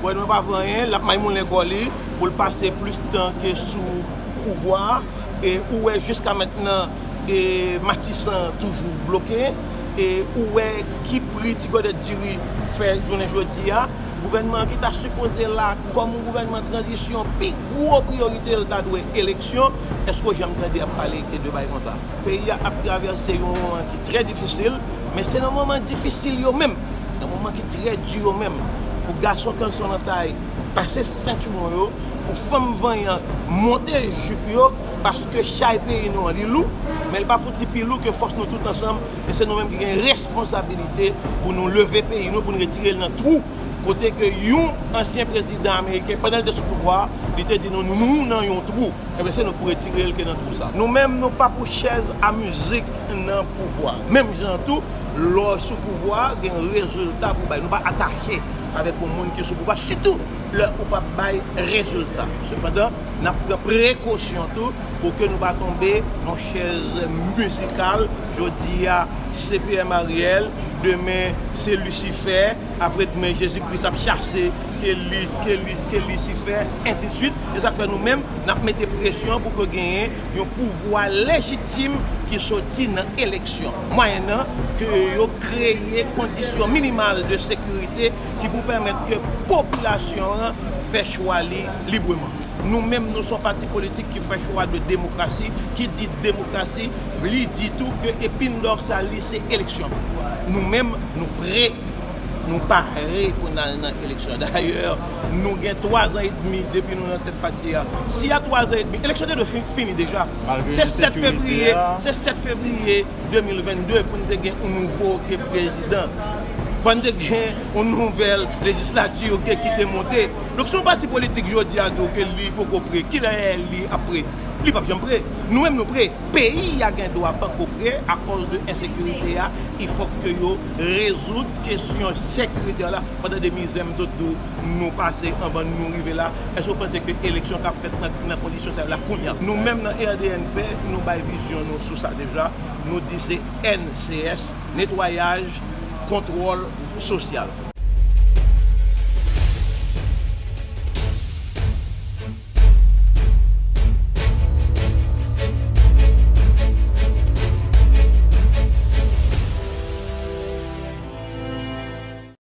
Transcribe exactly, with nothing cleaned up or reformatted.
Gouvènman pa fè anyen, l ap may moulen kò li pou l pase plis tan ke sou pouvwa a. E ou wè jiska mentnan e Matisan toujou bloke. E ou wè ki pri ti gòdèt diri fè jounen jodi a. Gouvènman an ki ta sipoze la kòm yon gouvènman tranzisyon, pi gwo priyorite l ta dwe eleksyon. Èske w janm tande y ap pale de bagay konsa? Peyi a ap travèse yon moman ki trè difisil, men se nan moman difisil yo menm, nan moman ki trè di yo menm, pou gason kanson nan tay pase sentiwon yo, pou fanm vanyan monte jip yo, paske chay peyi nou an li lou, men li pa fouti pi lou ke fòs nou tout ansanm, e se nou menm ki gen responsabilite pou nou leve peyi nou, pou nou retire l nan twou kote ke yon ansyen prezidan ameriken, pandan l te sou pouvwa, li te di nou, nou, nou nan yon twou. Ebyen, se nou pou retire l ke nan twou sa. Nou menm, nou pa pou chèz a mizik nan pouvwa. Menm jan tou, lè w sou pouvwa, gen rezilta pou bay. Nou pa atache avèk yon moun ki sou pouvwa, sitou lè ou p ap bay rezilta. Sepandan, n ap pran prekosyon tou pou ke nou pa tonbe nan chèz mizikal. Jodi a, se P M Ariel, demen, se Lisifè, apre demen, Jezi Kris ap chase ke li, ke li, ke Lisifè, ensidswit. E sa k fè nou menm, n ap mete presyon pou ke genyen yon pouvwa lejitim ki soti nan eleksyon. Mwayennan ke yo kreye kondisyon minimal de sekirite ki pou pèmèt ke popilasyon an fè chwa li libreman. Nou menm, nou se yon pati politik ki fè chwa de demokrasi, ki di demokrasi, li di tou ke epin dòsal li se eleksyon. Nou menm, nou pre, nou pare pou n al nan eleksyon. Dayè, nou gen twa zan edmi depi nou nan tèt pati a. Si a twa zan edmi, eleksyon te dwe fin, fini deja. Malgre Se sèt ensekirite fevriye, a. se sèt fevriye de mil vennde pou n te gen yon nouvo ke prezidan. Pou n te gen yon nouvèl lejislati ke ki te monte. Donk, si yon pati politik jodi a di w ke li poko pre, kilè li ap pre? Li p ap janm pre. Nou menm, nou pre. Peyi a gen dwa poko pre akòz de ensekirite a. Il fòk ke yo rezoud kesyon sekirite a la. Pandan de mizè m sot di w, nou pase anvan nou rive la. Èske w panse ke eleksyon k ap fèt nan, nan kondisyon sa yo la kounye a? Nou menm nan R D N P, nou bay vizyon nou sou sa deja. Nou di se N C S, netwayaj, kontwòl sosyal.